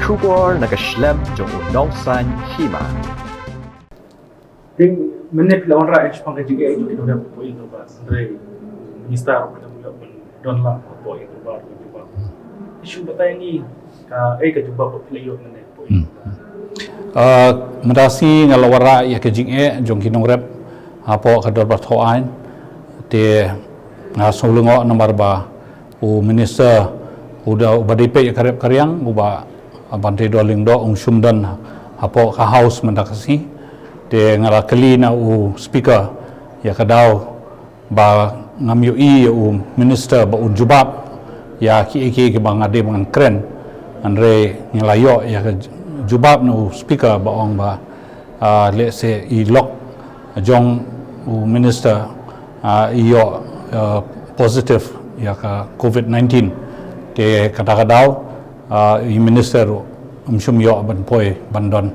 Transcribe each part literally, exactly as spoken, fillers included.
Khubor na ka shlem jong u nongsan hima. Mynne phi la wanrah ïa shaphang ka jingeh jong ki nongrep hapoh ïing dorbar, hynrei minister ruh ka dang ïoh ban don lang hapoh ïing dorbar, ka jubab. Shu batai ngi kaei ka jubab ba phi la ïoh mynne hapoh ïing dorbar. Mynta sngi nga la wanrah ïa ka jingeh jong ki nongrep hapoh ka dorbar thaw aiñ. Te nga sngewlyngngoh namar ba u minister u da, uba dei peit ïa ka rep ka riang, uba Banteidor Lyngdoh, um shym don hapoh ka House mynta ka sngi. Te nga la kylli na u speaker ïa ka daw ba ngam ïohi ïa u minister ba un jubab ïa kiei kiei kiba nga dei ba ngan kren. Hynrei nga la ïoh ïa ka jubab na u speaker ba ong ba, ah, lehse i lok jong u minister, ah, i ïoh, ah, positive ïa ka covid nineteen. Te kata ka daw, ah, i minister ruh um shym ïoh ban poi ban don,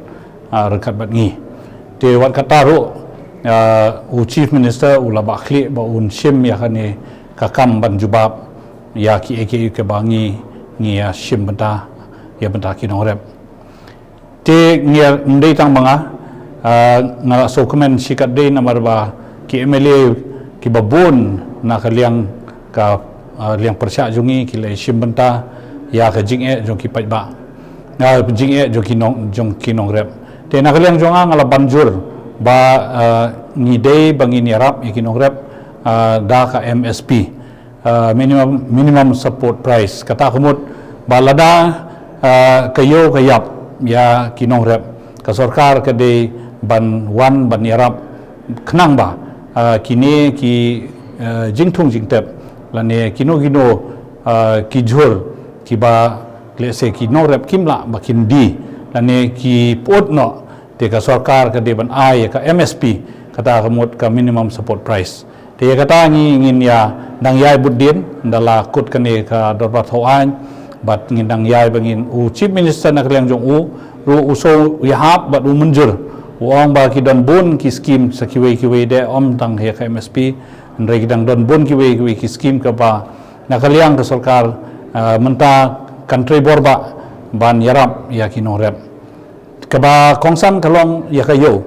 ah, ryngkat bad ngi. Te wat kata ruh, ah, u chief minister u la bah khlieh ba un shim ïa kane ka kam ban jubab ïa kiei kiei kiba ngi, ngi ïa shim bynta, ïa bynta ki nongrep. Te ngi ym dei tang ba nga, ah, nga la sngewkmen shikatdei namar ba ki M L A kiba bun na ka liang ka, ah, liang pyrshah jong ngi ki la shim bynta ïa ka jingeh jong ki paidbah, ah, jingeh jong ki nong, jong ki nongrep. Te na ka liang jong nga nga la ban jur ba, ah, ngi dei ba ngin ïarap ïa ki nongrep, ah, da ka M S P, ah, minimum, minimum support price. Kata ka mut ba lada, ah, ka ïew ka ïap ïa ki nongrep, ka sorkar ka dei ban wan ban ïarap khnang ba, ah, kine ki, ah, jingthung jingtep lane kino kino, ah, ki jhur kiba lehse ki nongrep kim lah ba kin die lane ki pyut noh, te ka sorkar ka dei ban ai ïa ka M S P, kata ka mut ka minimum support price. Te ïa kata ngi ngin ïa nang ïai bud dien, da la kut kane ka dorbar thaw aiñ, bad ngin nang ïai ba ngin, u chief minister na ka liang jong u ruh u shu ïahap bad u mynjur. U ong ba ki don bun ki skim sa kiwei kiwei de, ym tang ïa ka M S P, hynrei ki dang don bun kiwei kiwei ki skim kaba na ka liang ka sorkar, ah, mynta kan trei bor ba ban ïarap ïa ki nongrep. Kaba kongsan ka long ïa ka ïew.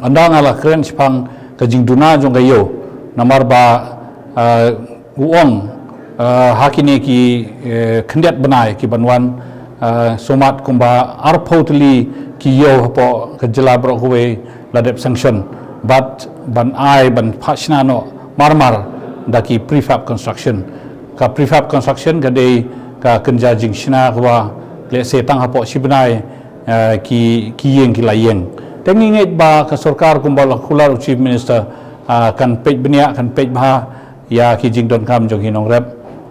Ynda nga la kren shaphang ka jingduna jong ka ïew, namar ba, ah, u ong, ah, ha kine ki, eh, khyndiat bnai ki ban wan, ah, sumar kumba arphew tylli ki ïew hapoh ka jylla baroh kawei la dep sanction bad ban ai ban phah shna noh marmar da ki prefab construction. Ka prefab construction ka dei ka kynja jingshna kaba lehse tang hapoh shi bnai, eh, ki, ki ïeng ki la ïeng. Te ngi ngeit ba ka sorkar kumba la kular u chief minister, ah, kan peit bniah, kan peit bha ïa ki jingdonkam jong ki nongrep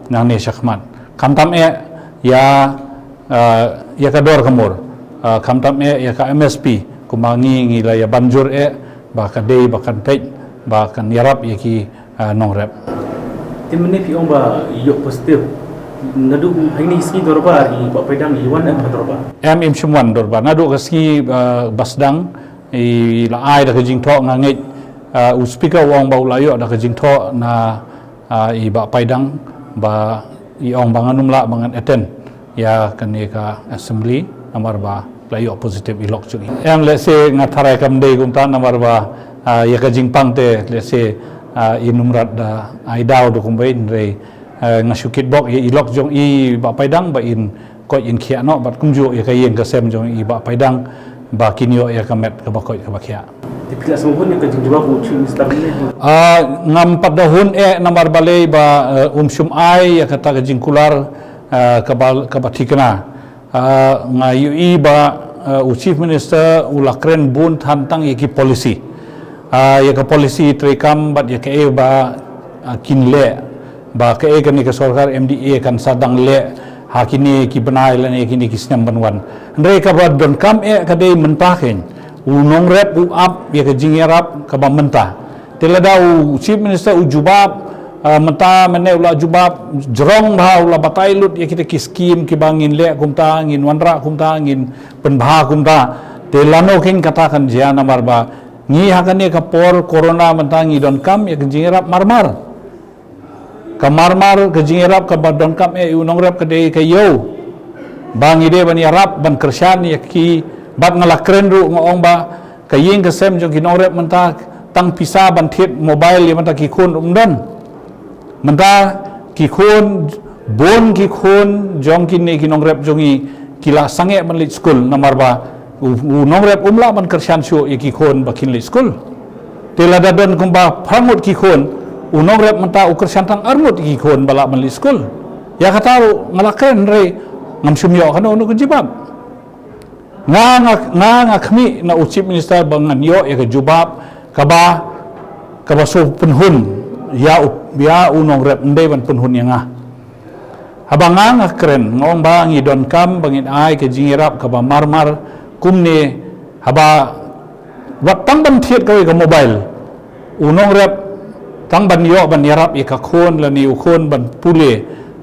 nangne shakhmat. Khamtam eh ïa, ah, ïa ka dor ka mur, ah, khamtam eh ïa ka M S P, kumba ngi ngi la ïa ban jur eh ba ka dei ba kan peit ba kan ïarap ïa ki, ah, nongrep. Te mynne phi ong ba ïoh positive. Naduh ha kine ki sngi dorbar i Bah Paidang i wan em ha dorbar? Em, im shym wan dorbar. Naduh ka sngi, ah, ba sdang i la ai da ka jingthoh, nga ngeit, ah, u speaker u ong ba u la ïoh da ka jingthoh na, ah, i Bah Paidang ba i ong ba ngan ym lah ba ngan attend ïa kane ka assembly namar ba la ïoh positive i lok jong i. Em, lehse nga tharai kam dei kumta namar ba, ah, ïa ka jingpang te lehse, ah, in ym rat da ai daw da kumba in rei, ah, nga shu kitbok ïa i lok jong i Bah Paidang ba in koit in khiah noh bad kumjuh ïa ka ïing ka sem jong i Bah Paidang ba kin ïoh ïa ka met kaba koit kaba khiah. Te phi la sngewhun ïa ka jingjawab u Chief Minister mynne? Ah, ngam pat da hun eh namar balei ba, eh, um shym ai ïa kata ka jingkular, eh, kaba, kaba thikna. Ah, nga ïohi ba, ah, u Chief Minister u la kren bun than tang ïa ki policy. Ah, ïa ka policy treikam bad ïa kaei ba, ah, kin leh, ba kaei kane ka sorkar M D A kan sa dang leh ha kine ki bnai lane kine ki snem ban wan. Hynrei kaba donkam eh ka dei mynta kein, u nongrep u ap ïa ka jingïarap kaba mynta. Te lada u Chief Minister u jubab, ah, mynta mynne u la jubab jrong bha, u la batai lut ïa kita ki skim kiba ngin leh kumta, ngin wanrah kumta, ngin pynbha kumta. Te lano kein kata kan jia namar ba ngi ha kane ka por corona mynta ngi donkam ïa ka jingïarap marmar. Ka marmar ka jingïarap kaba donkam eh ïa u nongrep ka dei ka ïew. Ba ngi dei ban ïarap ban kyrshan ïa ki, bad nga la kren ruh nga ong ba ka ïing ka sem jong ki nongrep mynta, tang pisa ban thied mobile ïa mynta ki khun um don. Mynta ki khun, bun ki khun jong kine ki nongrep jong ngi ki la sangeh ban leit skul namar ba u, u nongrep um lah ban kyrshan shuh ïa ki khun ba kin leit skul. Te lada don kumba phra ngut ki khun, u nongrep mynta u kyrshan tang ar ngut ki khun ba lah ban leit skul. Ïa kata ruh nga la kren, hynrei ngam shym ïoh kano kano ka jubab. Nga, nga, nga, nga khmih na u Chief Minister ba ngan ïoh ïa ka jubab kaba, kaba shu pynhun ïa u, ïa u nongrep, ym dei ban pynhun ïa nga. Haba nga, nga kren, nga ong ba ngi donkam ba ngin ai ka jingïarap kaba marmar kumne, haba wat tang ban thied kawei ka mobile, u nongrep tang ban ïoh ban ïarap ïa ka khun lane u khun ban pule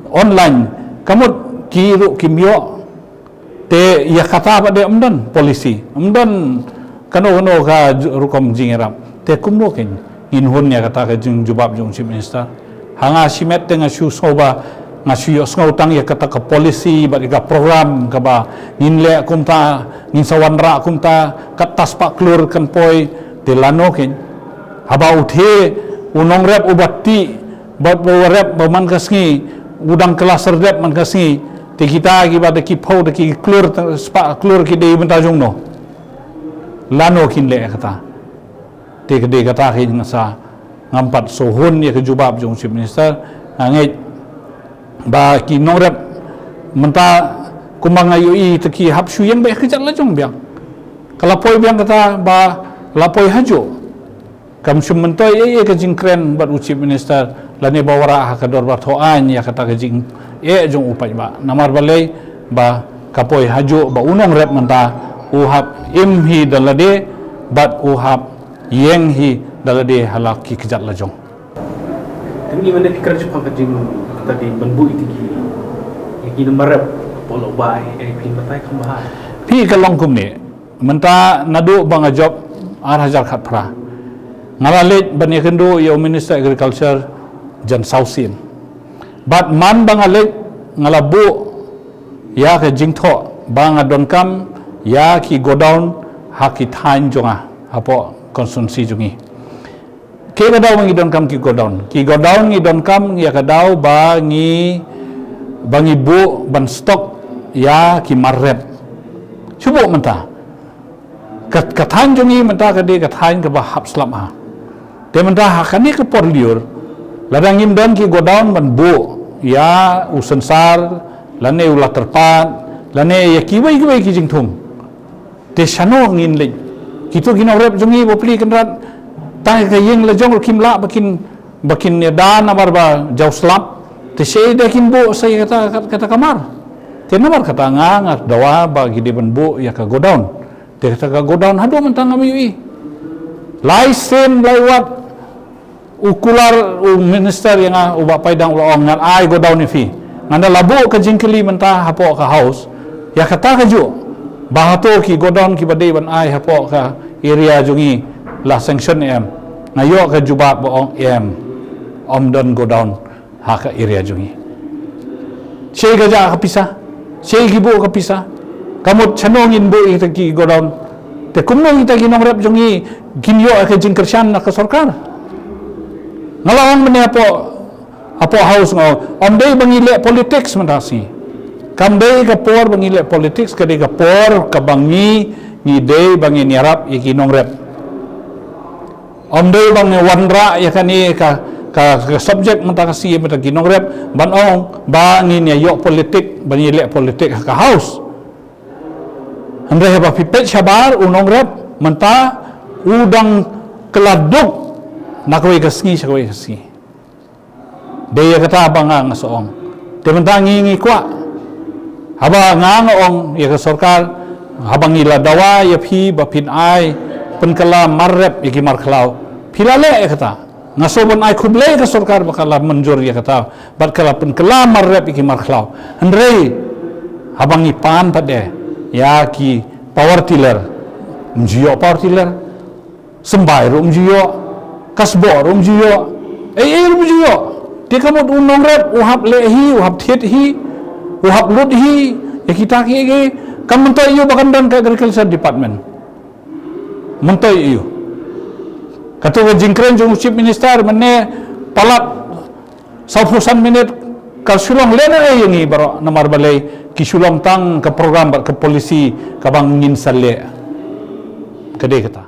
online, ka mut ki ruh kim ïoh. Te ïa kata pat de ym don policy, ym don kano kano ka ju-, rukom jingïarap. Te kumno kein ngin hun ïa kata ka jingjubab jong u Chief Minister? Ha nga shimet te nga shu sngew ba, nga shu ïohsngew tang ïa kata ka policy bad ïa ka program kaba ngin leh kumta, ngin sa wanrah kumta, katto spah klur kan poi. Te lano kein? Haba u thie u nongrep uba tih, ba, ba rep ba man ka sngi, u dang kylla serdep man ka sngi, te kita kiba da ki phew da ki klur, spah klur ki dei bynta jongno? Lano kin leh kata? Te ka dei kata kein nga sa, ngam pat shu hun ïa ka jubab jong u Chief Minister. Nga ngeit ba ki nongrep mynta kumba nga ïohi te ki hap shu ïeng beit ha kjat lajong biang. Ka la poi biang kata ba la poi hajuh. Kam shym myntoi ei ei ka jingkren bad u Chief Minister lane ba wanrah ha ka dorbar thaw aiñ ïa kata ka jingeh jong u paidbah. Namar balei? Ba ka poi hajuh ba u nongrep mynta u hap im hi da lade bad u hap ïeng hi da lade ha la ki kjat lajong. Te mynta phi kren shaphang ka jing, kata ka ban buh ïa ki, ïa ki nongrep, hapoh Lawbai, eh, phin batai kham bha. Phi, ka long kumne. Mynta naduh ba nga jop ar hajar khatphra, nga la leit ban ïakynduh ïa u Minister Agriculture jan saw sien. Bad man ba nga leit, nga la buh ïa ka jingthoh ba nga donkam ïa ki godown ha ki thaiñ jong nga, hapoh constituency jong ngi. Kaei ka daw ba ngi donkam ki godown? Ki godown ngi donkam ïa ka daw ba ngi, ba ngi buh ban stock ïa ki mar rep. Shu buh mynta. Ka, ka thaiñ jong ngi mynta ka dei ka thaiñ kaba hap slap ha. Te mynta ha kane ka por lyiur, lada ngim don ki godown ban buh ïa u synsar, lane u laterpad, lane ïa kiwei kiwei ki jingthung. Te shano ngin leit? Kito ki nongrep jong ngi bapli kynrad, tang ka ïing lajong ruh kim lah ba kin, ba kin ïada namar ba jaw slap. Te shaei de kin buh sa ïa kata, kata, kata ka mar? Te namar kata nga, nga dawa ba ki dei ban buh ïa ka godown. Te kata ka godown haduh mynta ngam ïohi. Lai sien lai wat, u kular u minister ïa nga, u Bah Paidang, u la ong ngan ai godown ïa phi. Ngan da la buh ka jingkylli mynta hapoh ka House ïa kata kajuh, ba hato ki godown kiba dei ban ai hapoh ka area jong ngi la sanction em? Nga ïoh ka jubab ba ong em, ym don godown ha ka area jong ngi. Shaei ka jah ka pisa? Shaei ki buh ka pisa? Ka mut shano ngin buh ïa kita ki godown? Te kumno kita ki nongrep jong ngi kin ïoh ka jingkyrshan na ka sorkar? Nga la ong mynne hapoh, hapoh House nga ong, ym dei ba ngi leh politics mynta shi. Kam dei ka por ba ngi leh politics, ka dei ka por kaba ngi, ngi dei ba ngin ïarap ïa ki nongrep. Ym dei ba ngi wanrah ïa kane ka, ka, ka subject mynta ka shi mynta ki nongrep ban ong ba ngin ïa ïoh politik, ba ngin ïa leh politik ha ka House. Hynrei haba phi peit shabar u nongrep mynta u dang kylla duk na kawei ka sngi sha kawei ka sngi. Dei ïa kata ba nga nga sa ong. Te mynta ngi ngi kwah. Haba nga nga ong ïa ka sorkar, haba ngi la dawa ïa phi ba phin ai pynkylla mar rep ïa ki mar khlaw, phi la leh ïa kata. Nga sngewbha ban ai khublei ïa ka sorkar ba ka la mynjur ïa kata bad ka la pynkylla mar rep ïa ki mar khlaw. Hynrei haba ngi pan pat de ïa ki power tiller, ym ju ïoh power tiller. Symbai ruh ym ju ïoh, kasbok ruh ym ju ïoh, ei ei ruh ym ju ïoh. Te ka mut u nongrep u hap leh hi, u hap thied hi, u hap lut hi. Ïa kita ki, ki kam myntoi ïa u ba kan don ka Agriculture Department. Myntoi ïa u. Kato ka jingkren jong u Chief Minister mynne palat sawphew san minit ka shu long lehnohei ïa ngi baroh namar balei ki shu long tang ka program bad ka policy kaba ngin sa leh. Ka dei kata.